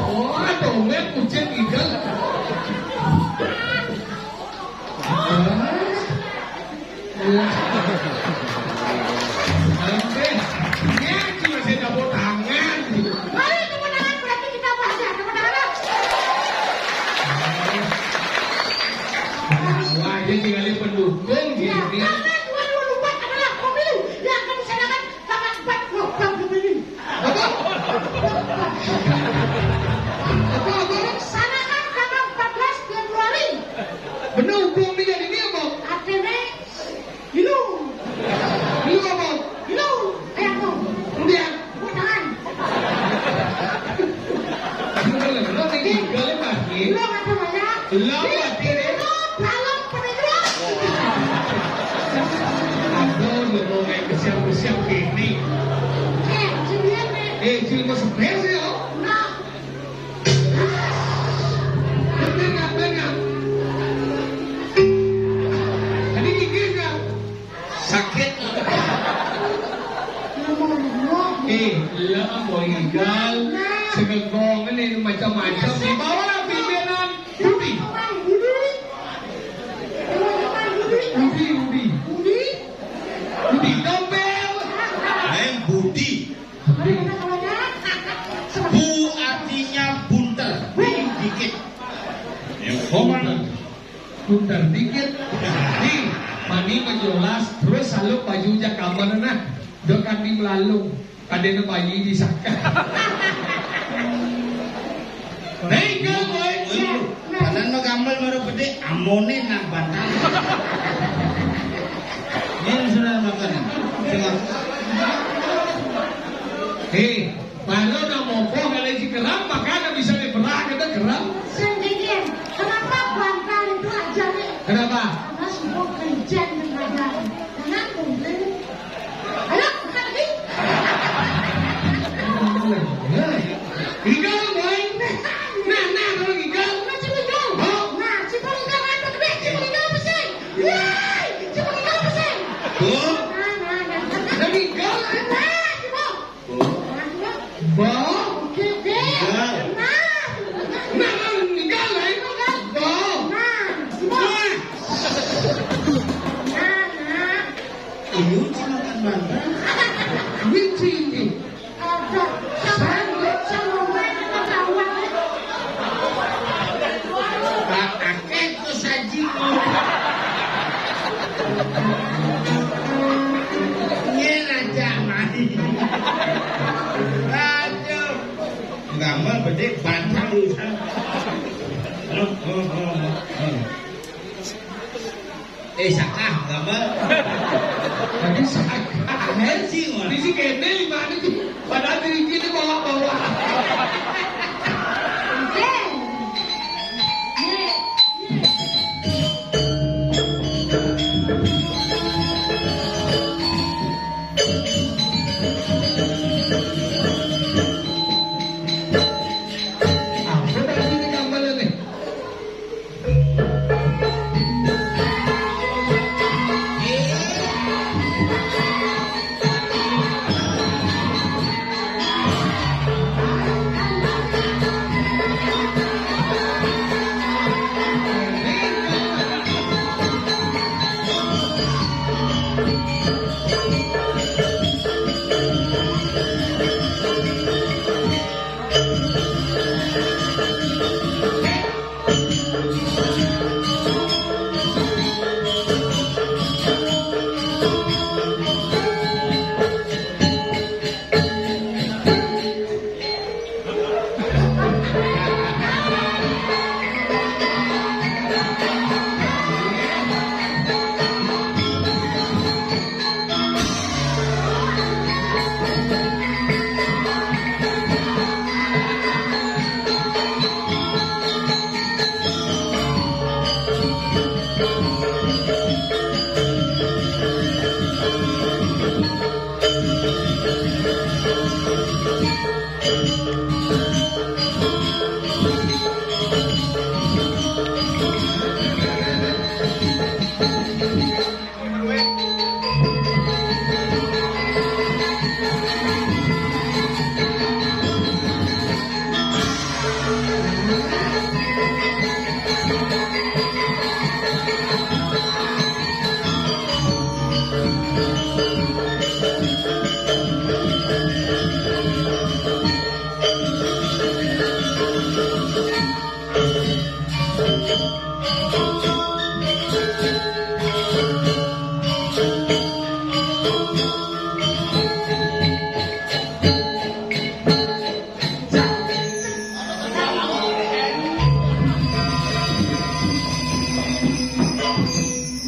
Oh, dongeng kucing itu. Wah. Oke. Ya, cuma saya tepuk tangan. Ayo, tepuk tangan, berarti kita bahas ya, tepuk tangan. Wah, dia tinggalin pendukung, dia, ya, dia. Karena dua ribu dua puluh empat adalah pemilu yang akan diselenggarakan tanggal empat November ini. Apa? Apa, apa? Dilaksanakan tanggal empat belas Februari. Bener, hukum dia jadi dia, Bang? Artinya, Ilu. Ilu apa? Ilu. Kayak apa? Udah. Bukan. Lo tinggi, lo lagi. Lo apa namanya? Lo apa, Tire? Lo balok penjual. Apa lo mau main kesiap-kesiap gini? Eh, sendirian nih. Eh, film sebenarnya sih, oh. Nah. Bener nggak, bener nggak? Tadi gigit nggak? Sakit. Eh, iya, Boy Igal. Segegong ini macam-macam. Di bawah pimpinan Budi. Budi, Budi. Budi Tompel. Lain Budi. Bu artinya bunter, bu dikit. Ya, bunter. Bunter dikit. Di, mani menjelas, terus saluk baju jak kamar nah. Dok kan di melalung, ada ne bayi di saka. Hei, kau, boy. Padahal no gambar baru gede, amone nak batang. Ini sudah makan. Tengok. Hei, baru nak mokoh kalau si keram, makanya bisa diperah kita keram. Sendirian. Kenapa bangkal itu aja nih? Kenapa? Karena semua kerja dengan badan. Jangan komplain. Ayo, buka lagi. Igal, boy. Nah, nah, kalau igal. Nah, cuma igal. Oh. Nah, cuma igal apa gede? Cuma igal apa sih? Yeay, cuma igal apa sih? Oh. Nah, nah, nah. Nah, igal. Nah, cuma. Oh. Nah, cuma. Bo. Oke, oke. Igal. Dek, bantang dulu, San. Halo, halo, halo, halo. Eh, sakah, gambar. Tadi sakah. Angel sih, mah. Di si Kene, di mana tuh? Padahal diri kita bawa-bawa. Apa tadi ini gambarnya nih?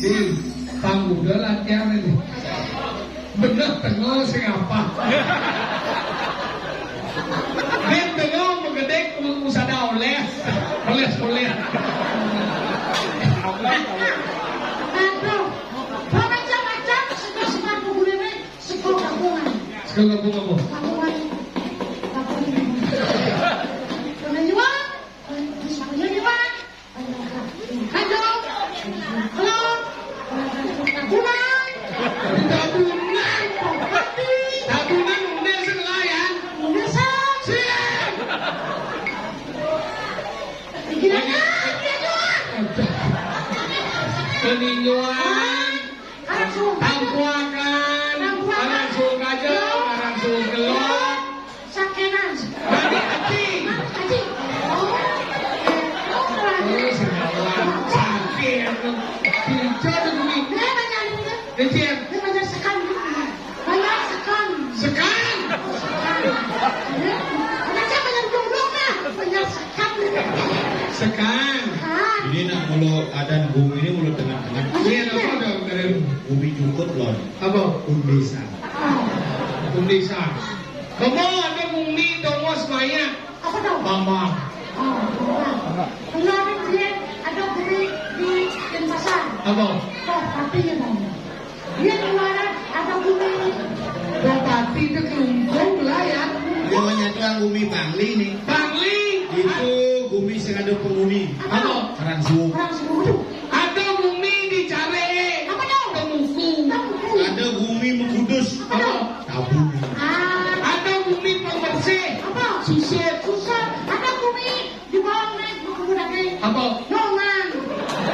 Din, pangguda latihan ini. Bener tengol sing apa? Din tengol magedeg mu-, musada oles. Oles, oles. Aduh, macam-macam sudah semua kuburin. Sekolah gabungan. Sekolah gabungan apa? Gabungan. Gabungan. Kena jual. Terus apa jadi, Pak? Kado. Kelor. Gabungan. Gabungan. Tapi. Gabungan udah sekalian. Udah, San. Siap. Gila, dia jual. Peninjuan. Tampuakan, tampuakan. Arang suul kajo, arang suul kelor. Sakenan. Mani aci. Mani aci. Oh. Oh, salah. Sakit. Pinco tuh gini. Dia banyak ini. Dia banyak sekan. Banyak sekan. Sekan. Sekan. Ya. Banyak, banyak jomblo, nah. Banyak sekan. Sekan. Sekan. Ini nak mulu adan bumi ini mulu tengah-tengah. Iya, apa ada dari bumi jukut loh. Apa? Undesa. Undesa. Kamu ada bumi tongos maya. Apa tuh? Bambang. Oh, Bambang. Kalau ada bumi, ada bumi di Denpasar. Apa? Oh, tapi ya, Bambang. Dia keluaran ada bumi. Bupati itu kelungkung lah ya. Dia menyatukan bumi Bangli nih. Bangli. Itu bumi sing ada penghuni. Apa? Orang suku. Orang suku. Ada bumi di Care. Apa tuh? Temuku. Temuku. Ada bumi Mengudus. Apa tuh? Tabung. Ah. Ada bumi pembersih. Apa? Susut. Susut. Ada bumi di bawah naik buku daging. Apa? Nongan.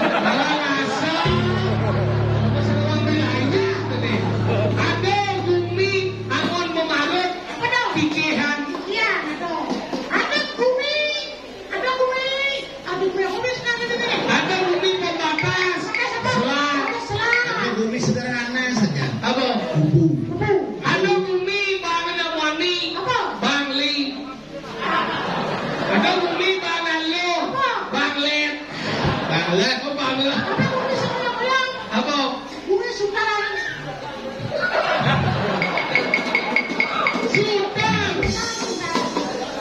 Alah, ngasal. Apa seruang wilayah tadi? Ada bumi angon memarut. Apa tuh? Pikihan. Pikihan, apa tuh? Ada bumi. Ada bumi. Ada bumi. Ada bumi pembatas. Batas apa? Selat. Batas selat. Ada bumi sederhana saja. Apa? Kubu. Kubu. Ada bumi bang ada wani. Apa? Bangli.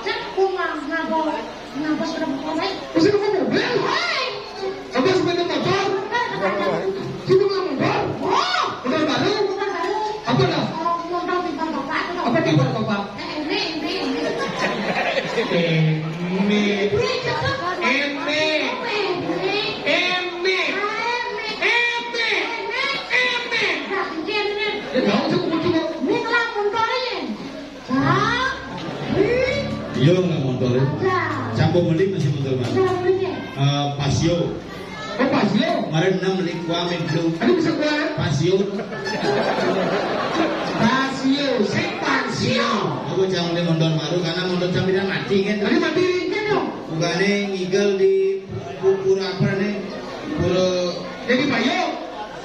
Cek, aku nggak, nggak bawa, nggak bawa sepeda motor, eh. Mesti bawa mobil? Hei. Apa sepeda motor? Bukan, bukan, bukan. Sini bawa motor? Oh. Motor baru? Motor baru. Apa dah? Oh, motor timpal bapak tuh. Apa timpal bapak? Eh, ini, ini, ini. Ini. Ini, cepet. Ini. Ini. Ini. Ini. Ini. Ini. Nah, ini. Ya, tahu sih, aku cuma. Ini ngelamun, Tori. Hah? Ih. Yo, nggak motor ya. Ada. Campur beli masih motor mana? Ada belinya. Eh, Pasio. Oh, Pasio. Kemarin enam beli kuah, main belum. Aduh, bisa kuah. Pasio. Pasio, si Pasio. Aku jangan beli motor baru karena motor sampeyan mati kan. Tadi mati. Iya dong. Bukannya ngigel di pu-, pura apa nih? Pura. Jadi Pasio.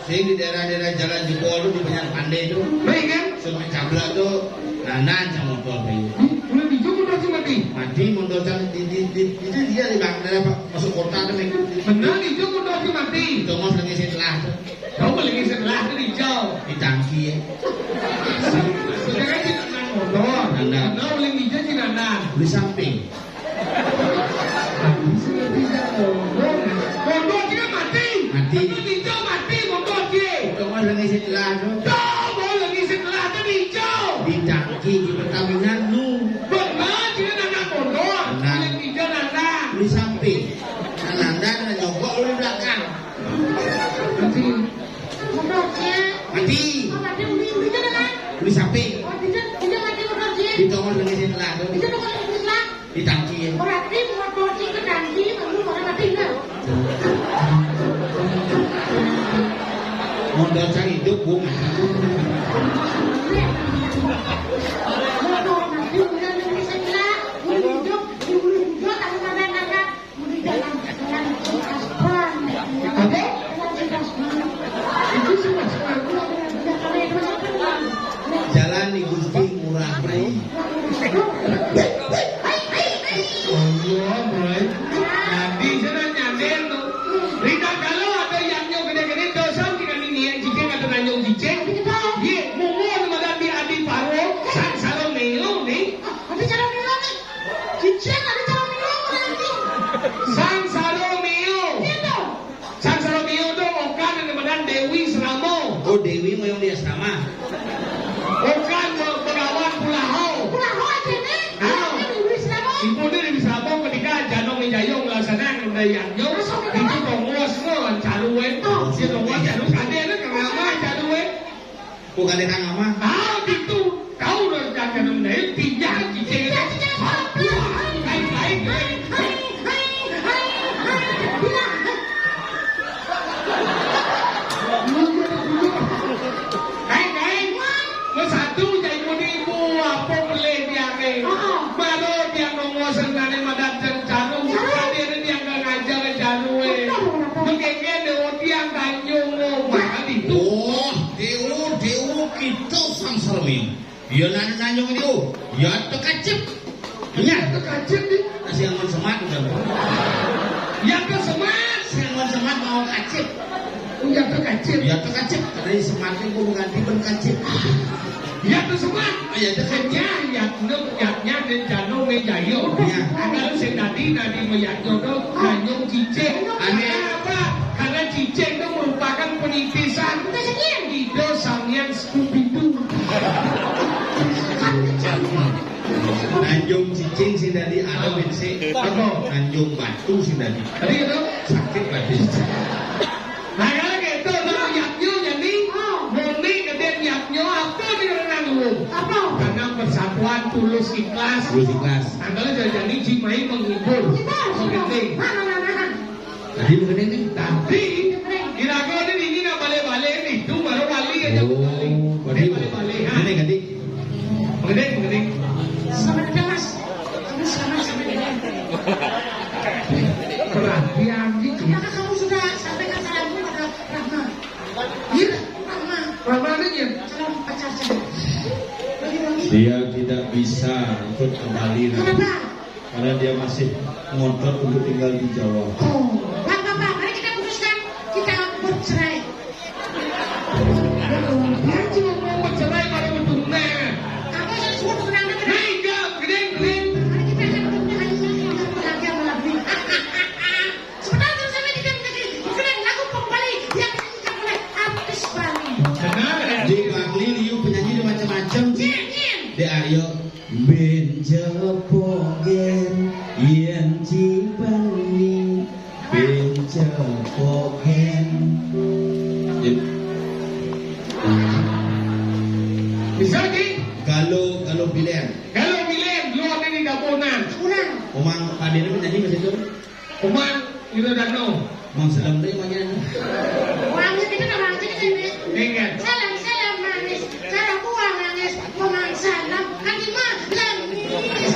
Sing di daerah-daerah Jalan Jebol tuh di Banjar Pandai tuh. Baik kan? Sungai Cabla tuh, nandan sama motor, Pak. Ih, udah dijok udah sih mati. Mati motor kan di, di, di, itu dia di bang, daerah, Pak, masuk kota tuh, Pak. Bener, dijok udah sih mati. Tongos lagi setelah tuh. Tahu lagi setelah tuh dijok. Di tangki ya. Sudah kan sih nandan motor. Nandan. Nah, uling hijau sih nandan. Di samping. Motor dia mati. Mati. Tapi ninja mati motor dia. Coba lagi setelah tu. Coba lagi setelah tu ninja. Di tangki di Pertamina nu. Benar, dia nanda motor. Benar. Dia ninja nanda. Di samping. Nanda, nanda nyogok lu di belakang. Mati. Motor dia. Mati. Oh, mati, uli, uli kan, kan? Uli samping. Oh, dia, dia mati motor dia. Di tongos lagi setelah tu. Dia tongos lagi setelah. Di tangki ya. Berarti motor si ke tangki, lalu orang mati lah. Motor cari hidup, Bu. Motor mati, udah lagi setelah, udah hidup, di ulu hidup, tapi mana nana, udah jalan, jalan, jalan, aspal. Apa? Jalan, jalan, aspal. Itu semua, semua. Jalan di Gusti Ngurah Rai. Allah, Bray. Nanti sana nyandel tu. Rita kalau ada yang nyok gede-gede, dosa kita ni niat cicing atau nanyong cicing. Ye, munggu nama Nabi Adi Paro, sang saro melo ni. Adi saro melo ni. Cicing adi saro melo nanti. Sang saro melo. Gitu. Sang Salomio tu okan yang demanan Dewi Seramo. Oh, Dewi mau yang di asrama. Okan mau begawan pulahau. Pulahau aja ni. Ah. Ini Dewi Seramo. Ibu ni Dewi Seramo ketika Janong ni Jayong lah senang udah yang nyong. Itu tongos mo caru eh. Oh. Dia tongos caru kade ni kenapa caru eh. Bukan dia kang ama. Ah, gitu. Tahu dah jangan mendayu, pindah cicing. Pindah cicing. Baik, baik, baik. Hai, hai, hai, hai. Bilang. Hai, hai. Kita sang sarmi. Ya nanya-nanya ini, oh. Ya tekacip. Ya tekacip ni. Sing angon semat, udah. Ya ke semat. Sing angon semat mau kacip. Ya tekacip. Ya tekacip. Dari semat ini gua ganti ben kacip. Ya ke semat. Ya tekacip. Ya, ya, nu, ya, ya, dan jano, me, jayo. Ya. Kalau sing tadi, tadi me, ya, jodoh, nanyong cicing. Aneh. Apa? Karena cicing itu merupakan penitisan. Ida Sang Hyang Scooby-Doo. Nanjung cicing sing dadi ada, oh, ben sik. Apa? Nanjung batu sing dadi. Tadi itu? Sakit batu. Nah, kalau gitu, kalau yapnyo jadi, oh, muni gede yapnyo, apa di renang lu? Apa? Karena persatuan tulus ikhlas. Tulus ikhlas. Nah, kalau jadi, jadi, Cimai menghibur. Menghibur, menghibur. Oke. Nah, nah, nah, nah. Tadi begini nih. Tapi, kira-kira ini, ini nggak balik-balik nih. Itu baru wali aja. Oh, balik. Berarti balik-balik, ha? Ini ganti. Begini, begini. Selamat datang, Mas. Kamu selamat sampai dengan. Perhatian gitu. Apakah kamu sudah sampaikan salammu pada Rahma? Iya, Rahma. Rahma ini ya? Calon pacar saya. Bagi wangi. Dia tidak bisa ikut ke Bali, Rahma. Kenapa? Karena dia masih ngotot untuk tinggal di Jawa. Oh, Pak, Pak, Pak, mari kita putuskan, kita bercerai. Dia cuma mau bercerai kalau betul, nah. Kamu yang suruh tenang, tenang. Nah, enggak, gede, gede. Mari kita akan bercerai, kita berbahagia malam ini. Sebentar, terus saya tidak lagi. Keren lagu pop Bali yang dinyanyikan oleh artis Bali. Benar. Di Bali, liu penyanyi ada macam-macam. Nyen, nyen. Di Aryo. Benja pogen yen cibangi, benja pogen. Ya. Bisa, Ki? Galo, galo bilen. Galo bilen, lu ada di Daponan. Daponan. Omang padene penyanyi masih itu? Omang Wiradano. Mang Salam teh omangnya. Orangnya kita nama aja kita ini. Ingat. Salam, salam manis. Salam buah manis. Mang Salam. Kan lima. Lemis.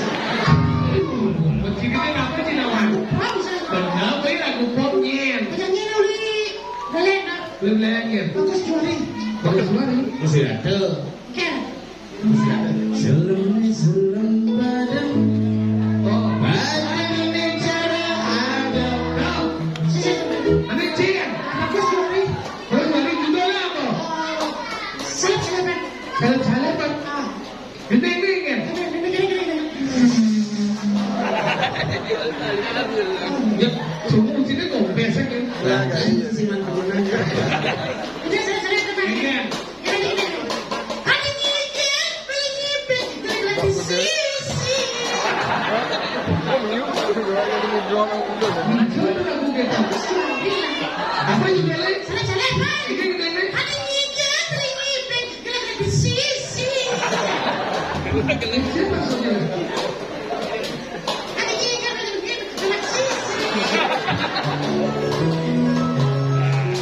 Meski kita apa sih, lawan? Mang Salam. Benar, baik lagu popnya. Penyanyi uli. Belen, nak. Belum belen, ya? Bagus juari. Bagus juari. Masih ada. Ken. Selem, selem padang. Oh. Padang ini cara ada. Ane Cin. Bagus, Yori. Terus dari judulnya apa? Selep-selepan. Selep-selepan. Ah. Gini, gini, gini. Gini, gini, gini, gini. Ya, semua sini kok biasa kan? Lah, kan si mantu menang. Udah, selep-selepan. Iya.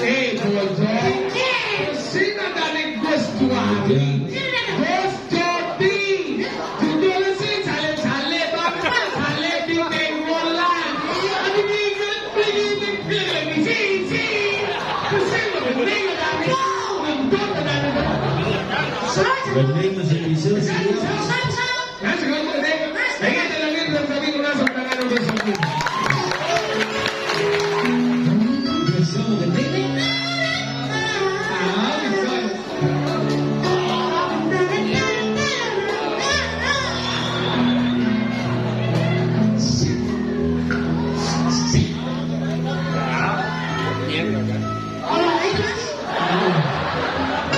Eh, bocah. Sing ada ning Gus Juwadi. Gus Jodi. Judulnya sih salib-salib, Bang. Salib di Tenggolan. Aduh, ingat, ingat, ingat, sing, sing. Sing, bening, bening. Bening masih bisa, sih. Nah, sekarang gede. Nah, ini ada lagi, belum kami lunas, tangan udah sakit. Bisa gede. Ah, bisa.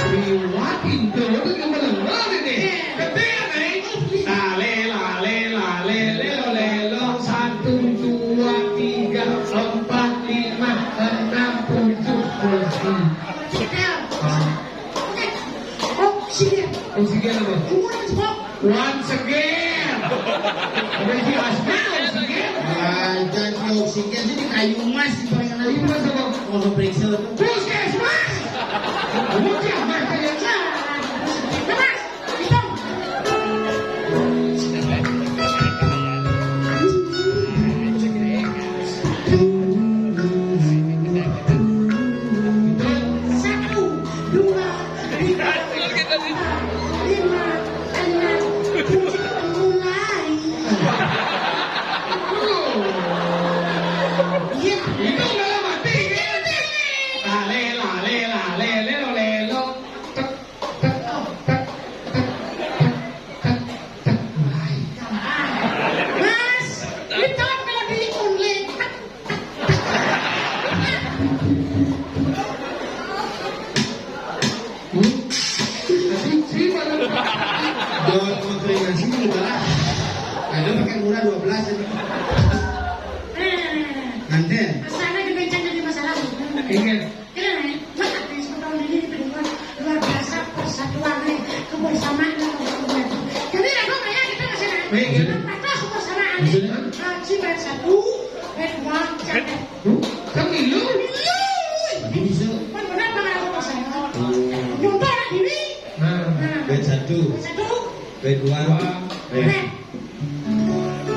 Liwat pintu itu yang bener ini. Gede, nih. Lale, lale, lale, lelo, lelo. Satu, dua, tiga, empat, lima, enam, tujuh, kursi. Oksigen. Oksigen apa? Once again. Ada si Asma, oksigen. Ah, janji oksigen sih di kayu emas di paling lagi. Mas apa? Mau periksa tuh. Puskesmas. Puskesmas, ya. Mas, itu. Satu, dua, tiga. Lima, enam, tujuh, mulai. Iya. Itu nggak mati. Lale, lale, lale, lelo, lelo. Tek, tek, tek, tek, tek, tek, tek, mulai. Mas, itu kalau di unli. Tek, tek, tek. Hmm? Dot mengkreasi juga lah. Ada pakai murah dua belas ini. Nanti. Sana dibencang jadi masalah. Iya. Kira nih, mas artis tahun ini diperlukan luar biasa persatuan nih, kebersamaan dan kebersamaan. Jadi lagu kayak kita masih naik. Baik, ya. Patah kebersamaan. Maksudnya? Ah, si band satu, band dua, band Huh? Kan milu? Milu. Tadi bisa. Kan benar, Bang, aku pasang. Oh. Nyontoh anak diri. Nah. Nah. Band satu. Satu. Band dua. Dua. Eh. Nah.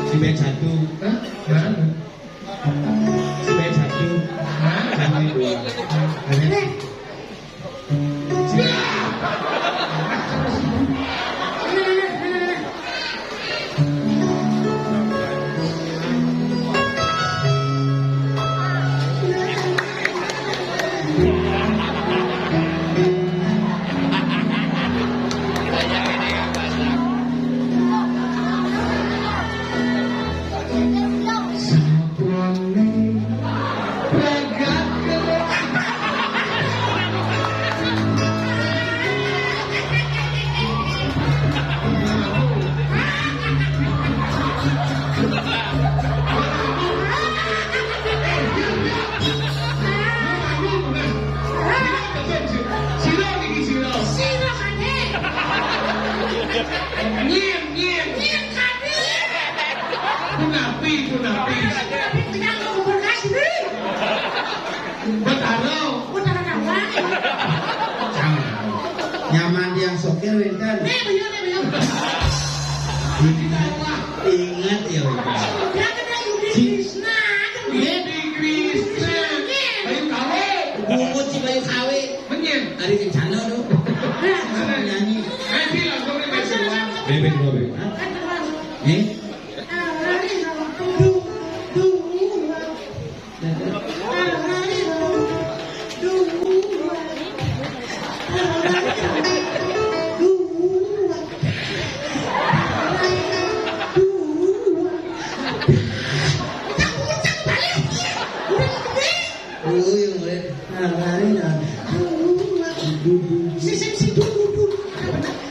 Si band satu. Hah? Nah. Si band satu. Nah. Sama band dua. Nah. Nah. Nyien, nyien. Nyien kabeh. Punapi, punapi. Punapi, punapi, punapi, punapi. Betara. Betara Nawang. Nyaman yang sokir wénten. Nih, bener, nih, bener. Ini ingat ya, wénten. Dia kena Yudi Krishna, kan, nih. Yudi Krishna. Bayu Kawe. Bungut si Bayu Kawe. Menyen. Ari kencana, tuh. Nah, nyanyi. Nanti langsung nih, Mas Irwan. Bebek, bebek. Hah? Nih? Sisi, sisi, dulu, dulu.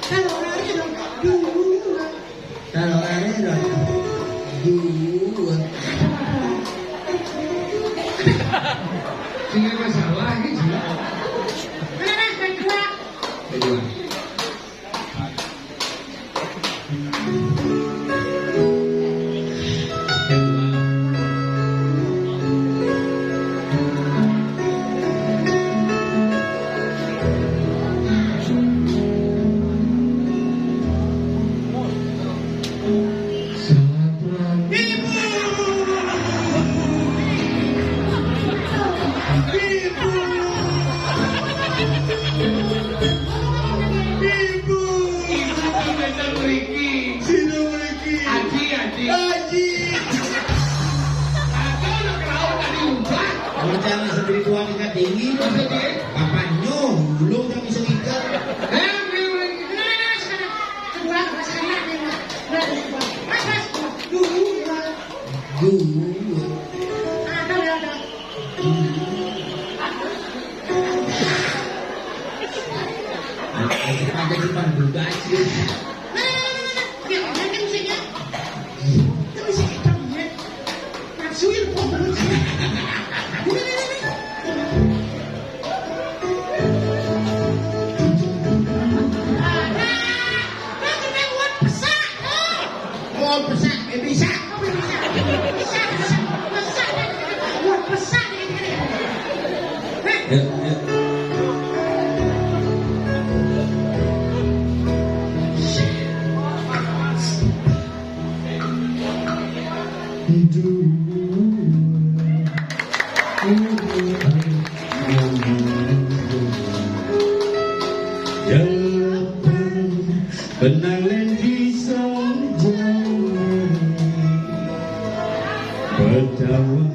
Kalau lari, dulu. Kalau lari, dong. Dua. Sehingga masalah ini juga. Mana, Mas? Kedua. Kedua. Ibu! Ibu! Ibu! Ibu, datang mriki. Sino mriki? Aji, aji. Aji. Aku udah keraup tadi ubah. Rencana spiritual tingkat tinggi. Maksudnya? Bapak nyuh, dulu tak bisa ngikat. Eh, mriki, mriki. Nah, nah, nah, sekarang. Kedua, Mas, anak nih, Mas. Nah, kedua. Mas, Mas, dulu, Mas. Dulu. Ada, ada. Ada cuma duga sih. Nah, nah, nah, nah, nah. Oke, oke, oke, musiknya. Itu musik hitam, ya. Nafsuin, kok, musiknya. Nah, nah, nah, nah. Nah, nah, nah, kena buat pesak, tuh. Oh, pesak, eh, bisa. Bisa, bisa, bisa, bisa. Wah, pesan ini. Hah? Ya, ya. Benang lén di song jauh. Betawa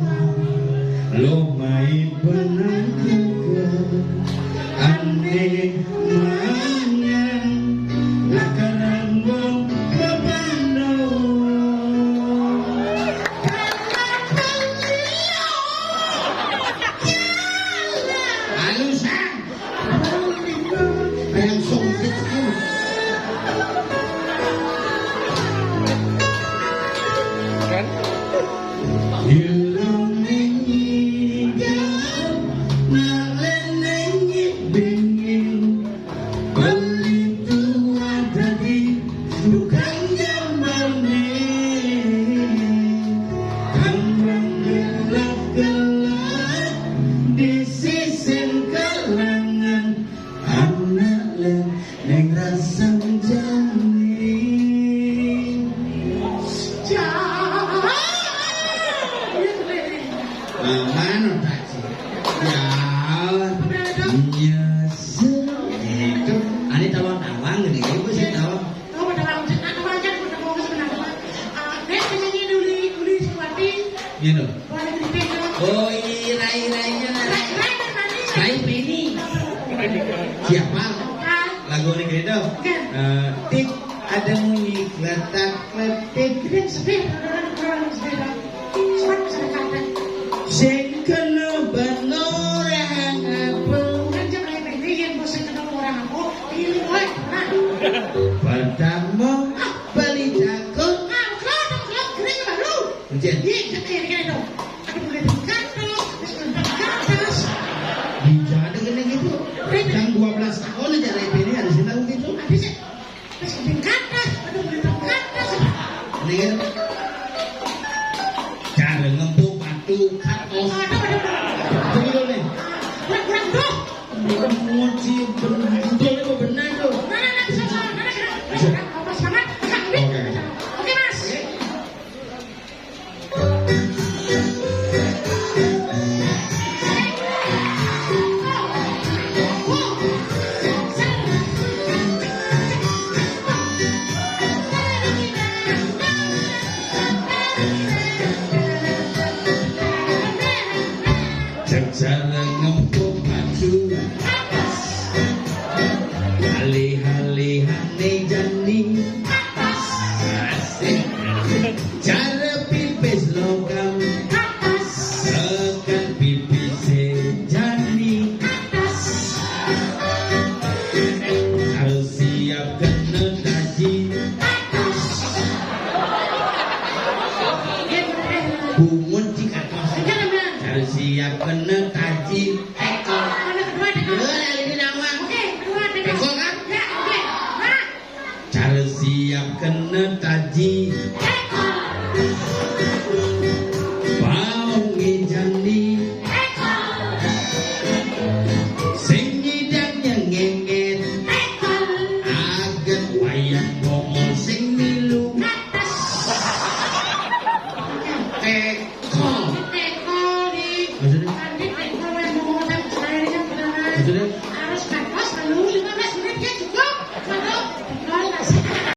lo mai benang keke. Ane mangan lakaran wong bebando. Alusan. Kayak songket. Kan? Ilung ini nak leneng dingin. Beli tua dadi tukang jambal nih. Kambang gelap-gelap di sisin kalangan. Anak lén neng rasang jani. Mana tak sih? Ya. Nyesel. Itu. Ane tawang-tawang gede, gede, gua sih tawang. Oh, pada orang cek, aku aja udah mau sebenarnya. Ah, Dek, penyanyi Duli, Duli Suwati. Gitu. Boleh cerita dong. Oh, iya, rai, rainya, nah, rai. Rai, rai, rai, rai. Rai Peni. Siapa? Rai. Lagu ini gitu. Kan. Eh, tik, ada bunyi kletak kletik. Itu yang sedih, orang-orang sedih, Bang. Surat sudah kata. Sing kena ban orang apa? Bukan jam lain ini yang bosan kena orang apa? Pilih, woi, nah. Pertama, beli jago. Nah, kalau ada kalau kering baru. Hujan. Iya, jangan kayak gini dong. Ada boleh di kantor, terus ke atas. Bisa ada gini gitu. Yang dua belas tahun aja Rai Peni ada sih tahu gitu. Ada sih. Terus ke atas, ada boleh di atas. Ini kan cara ngempuk batu katos. Aduh, aduh, aduh. Begitu nih. Kurang, kurang, tuh. Muji bener, bener tuh. Mana, mana, bisa, mana, mana, mana, apa semangat? Oke. Oke, Mas. Cara ngempuk batu. Halih-halihane jani. Asik. Cara pipis logam. Tekan pipise jani. Harus siap kena taji. Bungut di atas. Harus siap kena taji. Tekol. Mana kedua, tekol? Dua, ini nama. Oke, kedua, tekol. Tekol, kan? Ya, oke. Nah. Cara siap kena taji. Tekol. Paung ngejani. Tekol. Sing ngidang nyengenget. Tekol. Aget wayang bongol sing milu. Ngatas. Tekol. Tekol, di. Maksudnya? Tadi tekol, wayang bongol, kan, saya ini kan beneran. Maksudnya?